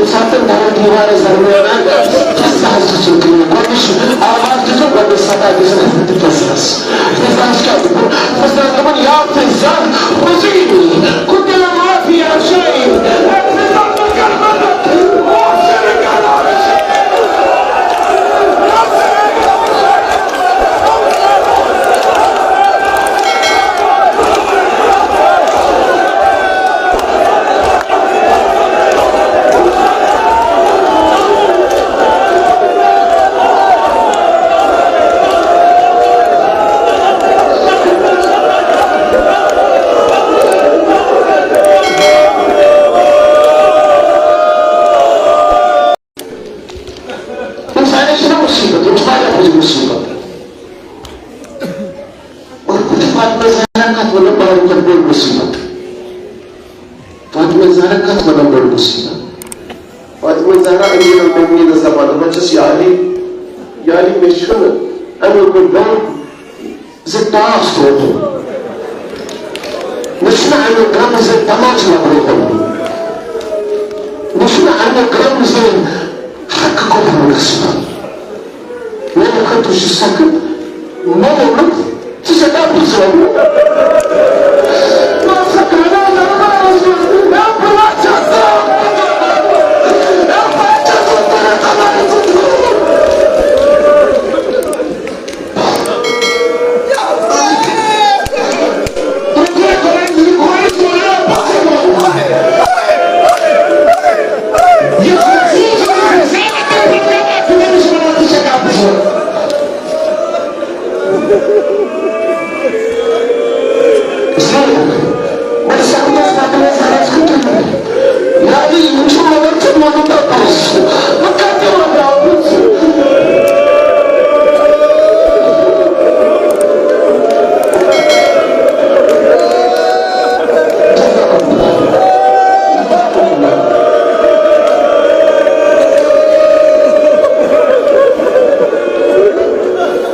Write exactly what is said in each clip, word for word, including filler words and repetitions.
ساتن درد دیوارس درمیان، فضہ حضرت سُنٛد کٔرِو۔ گۄڈٕنِچ آواز دِژٕن، گۄڈٕنِچ سطح دِژٕن حضرت فضہس۔ فضہس کیٛاہ دوٚپُن؟ فضہن دوٚپُن، یا فضہ، خذینی، قتل ما فی عرشین۔ اے فضہ، مگر مدد، محشر کا عرش۔ اِنسانَس چھِ مُصیٖبت، یِم چھِ واریاہ بٔڑۍ مُصیٖبت۔ اور بہٕ تہِ فاطمہ زہرا کَتھ وَنو بارٕ کھۄتہٕ بٔڑ مُصیٖبت؟ فاطمہ زہرا کَتھ وَنو بٔڑ مُصیٖبت؟ فاطمہ زہرا امیر المومنینَس دَپان، دَپان چھَس، یا علی، یا علی، مےٚ چھُنہٕ اَمیُک بوٚڑ زِ ٹاس ترووُم۔ مےٚ چھُنہٕ اَمیُک غم زِ تماچہٕ لگووُم۔ مےٚ چھُنہٕ اَمیُک غم زِ حق کوٚرُم غصب۔ میٛانہِ خٲطرٕ چھُ سخت مولوٗد، ژٕ چھَکھ اَپُز وَنان۔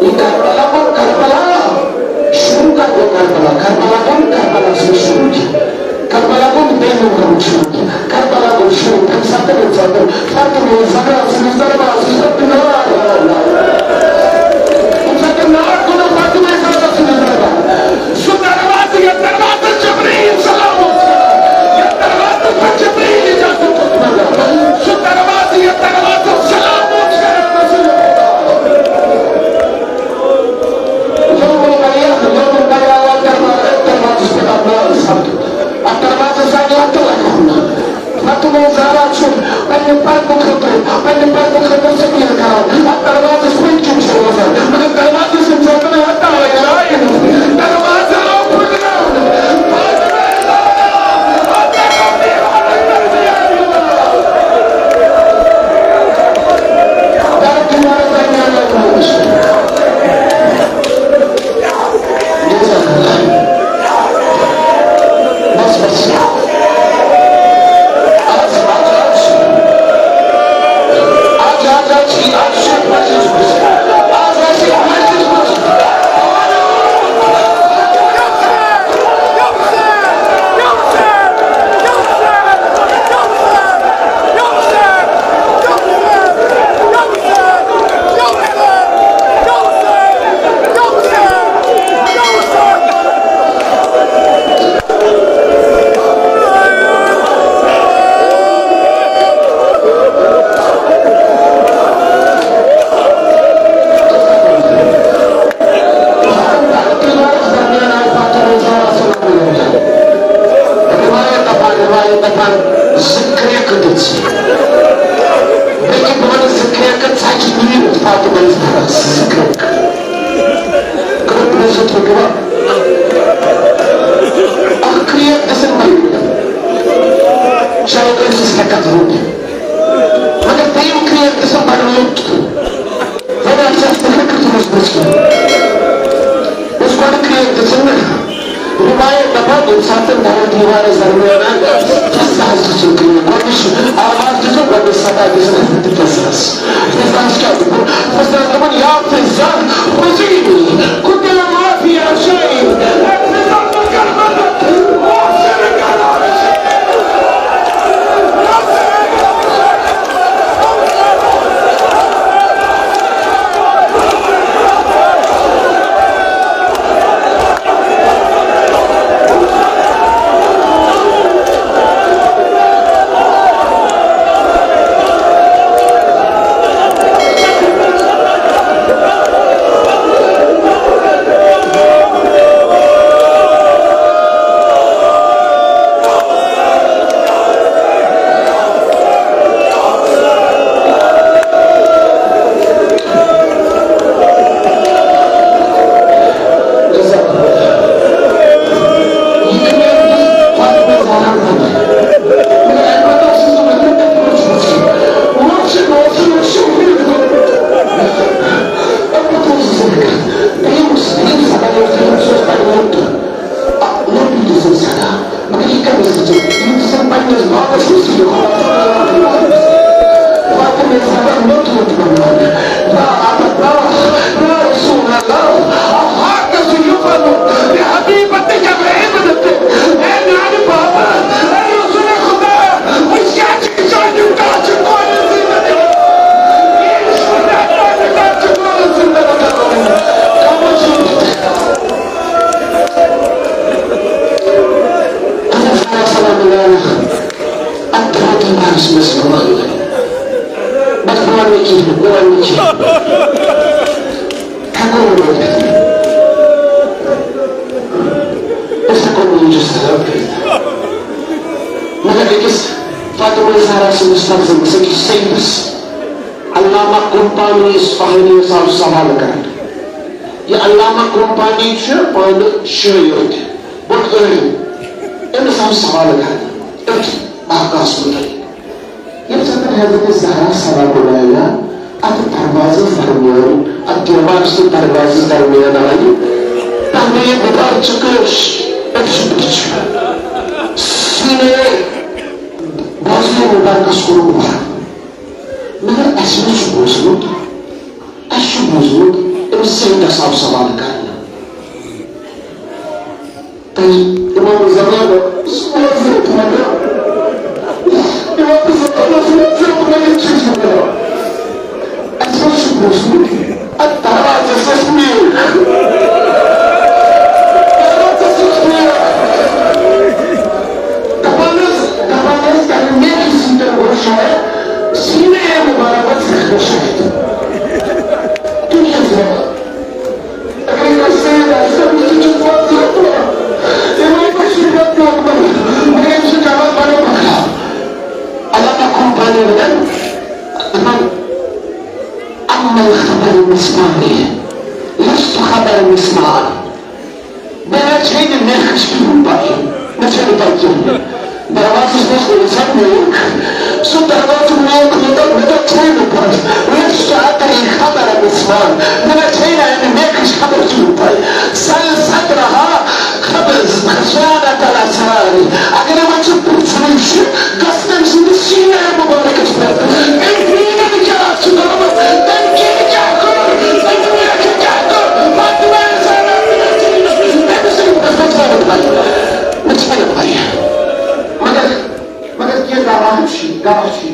یہِ کربلا گوٚو کربلا، شروع کَتہِ گوٚو کربلا؟ کربلا گوٚو نہٕ کربلا سُنٛد شروع کینٛہہ۔ کربلا گوٚو نہٕ تَمہِ برونٛہہ شروع کینٛہہ۔ کربلا گوٚو شروع تَمہِ ساتہٕ، ییٚمہِ ساتہٕ فاطمہ زہرا سٕنٛدِس دربارس منٛز نار لگوو۔ ییٚمہِ ساتہٕ نار کوٚر فاطمہ زہرا سٕنٛدِس دربارس۔ سُہ دروازٕ، یَتھ دروازَس جبرائیل سلام اوس کران، یَتھ دروازَس پٮ۪ٹھ جبرائیل اجازت اوس منٛگان، سُہ دروازٕ، یَتھ دروازَس سلام اوس کران رسول خدا۔ یوم البیعہ، یوم البیعہ، یَتھ دروازَس پٮ۪ٹھ اَتھ نار سَپُد، اَتھ دروازَس آیہِ لَتہٕ لَگاونہٕ۔ فاطمہ زہرا چھُ پننہِ پردٕ خٲطرٕ، پننہِ پردٕ خٲطرٕ ذٔمیٖل کران۔ اَتھ دروازَس پٔتۍ کِنۍ چھُ روزان، مگر دروازَس ییٚمہِ ساتہٕ ہٹاوان آے، دروازٕ آو پھٕٹراونہٕ۔ فاطمہ زہرا، اَتھ دروازَس درمیان لگووُس۔ بس، بس۔ آز، آز، آز۔ آز، آز، آز، آز، آز، آز، آز، آز۔ روایت دپان، روایت دپان، زٕ کرٛیکہٕ دِژ۔ بیٚکہِ بانہٕ زٕ کرٛیکہٕ ژَجہِ نیٖرِتھ فاطمہ زہرا زٕ کرٛیکہٕ۔ کٔر پرٛیزٕ تھوٚد یِوان۔ اکھ کرٛیک دِژٕن بنٛد۔ شاید ٲسٕس ہٮ۪کتھ روٗدِتھ۔ مگر دوٚیِم کرٛیک دِژٕن بڑٕ لوٚت۔ وۄنۍ آسہِ اَسہِ تہِ فِکر تٔمِس بٔچھِ۔ یُس گۄڈٕ کرٛیک دِژٕن نہ۔ روایت دَپان، ییٚمہِ ساتہٕ تِم دَرَن دیوارَس درمیان آے، فِضہ حضرت سُنٛد کرٛیک۔ گۄڈٕنِچ آواز دِژٕن، گۄڈٕنِچ سطح دِژٕن حضرت فِضہَس۔ فِضہَس کیٛاہ دوٚپُن؟ فِضہَن دوٚپُن، یا فِضہ، خُذِینی، قُتِلَ ما فِی عَرْشَین۔ اے فِضہ، مگر مدد، محشر کا عرش۔ اتھ تھاوو تۄہہِ بارس منٛز یہِ وَنُن۔ بس بہٕ وَنہٕ نہٕ کِہیٖنۍ، بہٕ وَنہٕ نہٕ کِہیٖنۍ۔ ہٮ۪کو نہٕ ؤنِتھ۔ أسۍ ہٮ۪کو نہٕ یہِ جُستجاب کٔرِتھ۔ مگر أکِس فاطمہ زہرا سٕنٛدِس فرزندس، أکِس سیدس، علامہ قمپانی اصفہانی یَس آو سوال کرنہٕ۔ یہِ علامہ قمپانی چھُ پانہٕ شٲعر تہِ، بوٚڑ عٲلِم۔ أمِس آو سوال کرنہٕ أتھۍ واقعس مُتعلق۔ ییٚمہِ ساتہٕ حضرت زہرا سلام اللہ علیہا اتھ دروازس درمیان، اتھ دیوارس تہٕ دروازس درمیان آیہِ، تہٕ مےٚ یہِ غبار چھِ کٲش، أمۍ سُنٛد بُتھ چھُ۔ سیٖنے بازوی مبارکس کوٚرُن بنٛد۔ مگر اَسہِ ما چھُ بوٗزمُت، اَسہِ چھُ بوٗزمُت، أمِس سیدس آو سوال کرنہٕ۔ تہٕ امام زمان، سُہ اوس ییٚتہِ وَنان، امام زمان اوس ییٚتہِ وَنان، یہِ چھُ وَنان۔ اَسہِ اوس سُہ بوٗزمُت، اَتھ دروازَس ٲس میٖر۔ دروازَس ٲس میٖر۔ دَپان ٲس، دَپان ٲس، تَمہِ میٖرِ سۭتۍ گوٚو شاید سیٖنے مُبارک منٛز زخم شاید۔ تُہۍ کیٛاہ چھِو وَنان؟ اگر یہِ سید آسہِ ہا، أمِس تہِ چھُ پَتہٕ ضروٗرت پٮ۪وان۔ یِمَن پٮ۪ٹھ چھُ رٮ۪تھ لوگمُت، مگر أمِس چھُ جواب بَنان پَتہٕ۔ اللہ تعالیٰ کُن پَنٕنۍ وَنان، دَپان، "اما الخبر مسمارِ، لست خبر مسمار۔" مےٚ نہ چھے نہٕ میکھٕچ کِہیٖنۍ پَے، مےٚ چھے نہٕ پَے کِہیٖنۍ۔ دروازس منٛز اوس اِنسان میوٗٹھ۔ سُہ دروازٕ میوٗٹھ مےٚ دوٚپ، مےٚ دوٚپ، چھُے نہٕ پَتہٕ۔ وۄنۍ چھُ اَتھ طریٖقہٕ خبر أمِس وَن۔ مےٚ نہ چھے نہٕ اَمہِ میکھٕچ خبر چھُے نہٕ پَے۔ سَل صدرہا خبز خزانة الأسرار۔ اگر یِمَن ژٕ پرٛژھنٕے چھُ، گژھ تٔمۍ سٕنٛدِس سیٖنے مُبارکَس پٮ۪ٹھ۔ أمۍ میٖرَن کیٛاہ چھُ کوٚرمُت؟ تٔمۍ کیٛاہ کیٛاہ کوٚر؟ تٔمۍ میٖرَن کیٛاہ کوٚر؟ پَتہٕ وَن سا مےٚ، مےٚ چھُے نہٕ، مےٚ چھُے نہٕ پَے۔ مےٚ چھے نہٕ پَے۔ مگر، مگر کینٛہہ گواہ چھِ، گواہ چھِ۔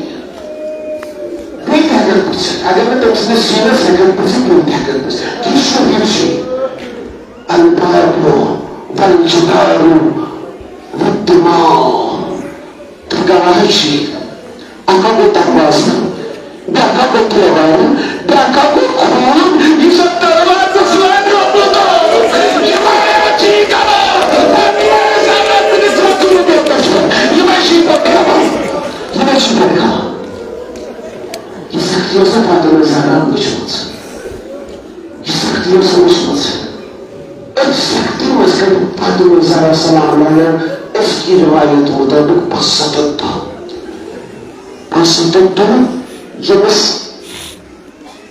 بیٚیہِ تہِ ہٮ۪کن پرٛژھِتھ۔ اگر نہٕ تٔمۍ سٕنٛدِس سیٖنَس ہٮ۪کن پرٛژھِتھ، تِم تہِ ہٮ۪کن پرٛژھِتھ۔ یہِ چھُ، یہِ چھُ الباب والجدار والدماء۔ تہٕ گواہ چھِ۔ اَکھ اَکھ گوٚو دروازٕ، بیٛاکھ اَکھ گوٚو دیوار، بیٛاکھ اَکھ گوٚو خوٗن۔ یُس اَتھ دروازَس لَگہِ روٚٹمُت اوس، یہِ ما چھِ گواہ؟ یہِ ما چھِ پَتہٕ گواہ؟ یہِ ما چھِ پَتہٕ گواہ؟ یہِ سختی ٲس نہٕ فاطمہ زہرا وٕچھمٕژ۔ یہِ سختی ٲس نہٕ وٕچھمٕژ۔ أتھۍ سختی منٛز کٔر فاطمہ زہرا سلام علیہا أزکہِ روایت مطٲبق پانٛژستتھ دۄہ۔ پانٛژستتھ دۄہ ییٚمِس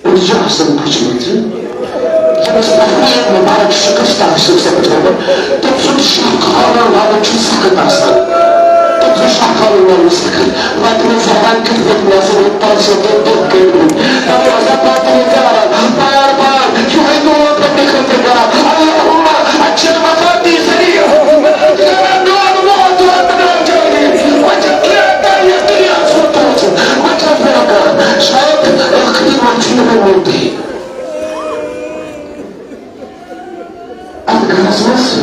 اُرجہِ آسن پھٔچمٕژ، ییٚمِس تفریح مبارک شکست آسہِ سپدمُت، تٔمۍ سُنٛد شاہ خانہ والُن چھُ سخت آسان۔ تٔمۍ سُنٛد شاہ خانہ والُن سخت۔ فاطمہ زہرا کِتھ پٲٹھۍ نظر پانٛژھ ہتھ تہٕ دۄہ کٔرمٕتۍ۔ دروازہ فاطمہ زہرا بار بار یِہوٚے دعا پرنہٕ خٲطرٕ کران، اللہم اجل مفاتیح سریع، میون موت واتن جلدی، وجہ کیا تھا یہ دنیا چھوڑ دو، وجہ کیا تھا؟ شاید ٲخری منزل میں موت ہے۔ اتھ گرس منٛز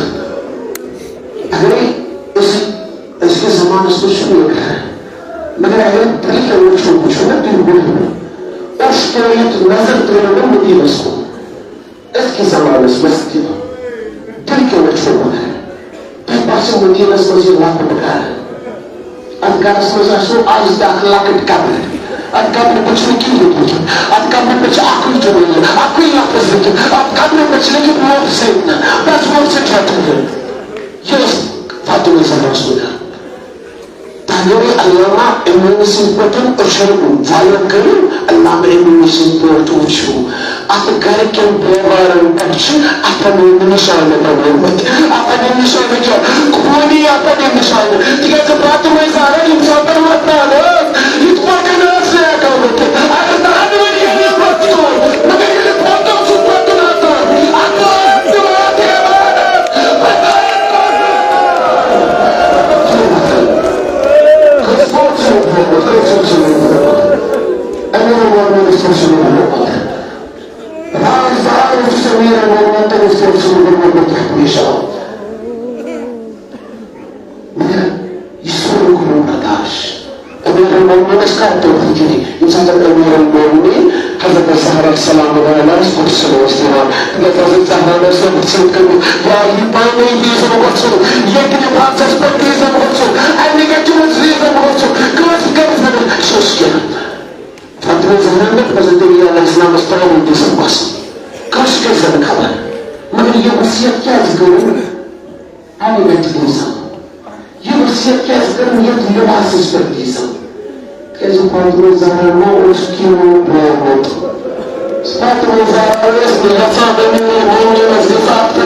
اگرے أسۍ أزکِس زمانس منٛز چھُنہٕ یہِ گرٕ، مگر اگر تُہۍ تہِ وٕچھِو، وٕچھِو نا تُہۍ برونٛہہ، اوٚش ترٲیِتھ نظر ترٲیِو نا مدیٖنس کُن۔ أزکِس زمانس منٛز تہِ تُہۍ تہِ وٕچھِو مگر، تۄہہِ باسیو مدیٖنس منٛز یہِ لۄکُٹ گرٕ۔ اتھ گرس منٛز آسہِ نہٕ آز تہِ اکھ لۄکٕٹ قبر۔ اتھ قبرِ پٮ۪ٹھ چھُنہٕ کِہیٖنۍ لیکھِتھ۔ اتھ قبرِ پٮ۪ٹھ چھُ اکُے جملہٕ، اکُے لفظ لیکھِتھ۔ اتھ قبرِ پٮ۪ٹھ چھُ لیکھِتھ موت سیدنا۔ بس موت سۭتۍ چھُ اتھ لیکھِتھ۔ یہِ ٲس فاطمہ زہرا سُنٛد گرٕ۔ تاکہِ علامہ امیٖن سٕنٛدۍ پٲٹھۍ أچھن وۄلہٕ کٔرِو، علامہ امیٖن سٕنٛدۍ پٲٹھۍ وٕچھِو۔ اتھ گرٕ کٮ۪ن دیوارن پٮ۪ٹھ چھِ اتھن ہٕنٛدۍ نشانہٕ بنٲومٕتۍ۔ اتھن ہٕنٛدۍ نشانہٕ کیٛاہ؟ خوٗنی اتھن ہٕنٛدۍ نشانہٕ۔ تِکیٛازِ فاطمہ زہرا ییٚمہِ ساتہٕ وۄتھان ٲس، یِتھ پٲٹھۍ ٲس نہٕ ہٮ۪کان ؤتھِتھ۔ اگر نہٕ اَنوٲری ییٚلہِ وۄتھُن اوس، مگر ییٚلہِ پتہٕ اوس سُہ پَکُن آسان، اَتھ ٲس تِم اَتھ ہٮ۪وان۔ کٔژ فوت چھِ وُنہِ گوٚمُت، کٔژ چھِ وُنہِ گوٚمُت؟ امیر المومنین کِتھ پٲٹھۍ چھُ وُنہِ گوٚمُت؟ رازدار یُس امیر المومنین، تٔمِس کِتھ پٲٹھۍ چھُ وُنہِ گوٚمُت؟ مگر یہِ چھُ مومنس کر توفیق دی؟ ییٚمہِ ساتہٕ امیر المومنین حضرت زہرا سلام اللہ علیہَس غسل اوس دِوان۔ تِکیٛازِ حضرت زہرا ٲس نہٕ وٕچھِتھ کٔرمٕژ، یا یہِ پانے دیٖزٮ۪م غسل، ییٚتہِ لباسس پٮ۪ٹھ دیٖزٮ۪م غسل، امہِ کیٛاہ چھُ دیٖزٮ۪م غسل، کٲنٛسہِ کٔرِتھ نہٕ سُہ اوس کینٛہہ۔ فاطمہ زہرا نہٕ حضرت علی علیہ السلامس پانے دیٖزٮ۪م غسل، کٲنٛسہِ کٔرِتھ نہٕ خبر۔ مگر یہِ وصیت کیٛازِ کٔرٕن؟ اَمہِ گژھِ اِنسان۔ یہِ وصیت کیٛازِ کٔرٕن یَتھ لباسَس پٮ۪ٹھ دی سا؟ کیٛازِ فاطمہ زہرا ما اوس کینٛہہ پرٛارمُت۔ فاطمہ زہرا ٲس نہٕ یَژھان أمیٖر مومنیٖنَس گژھِ اَتھ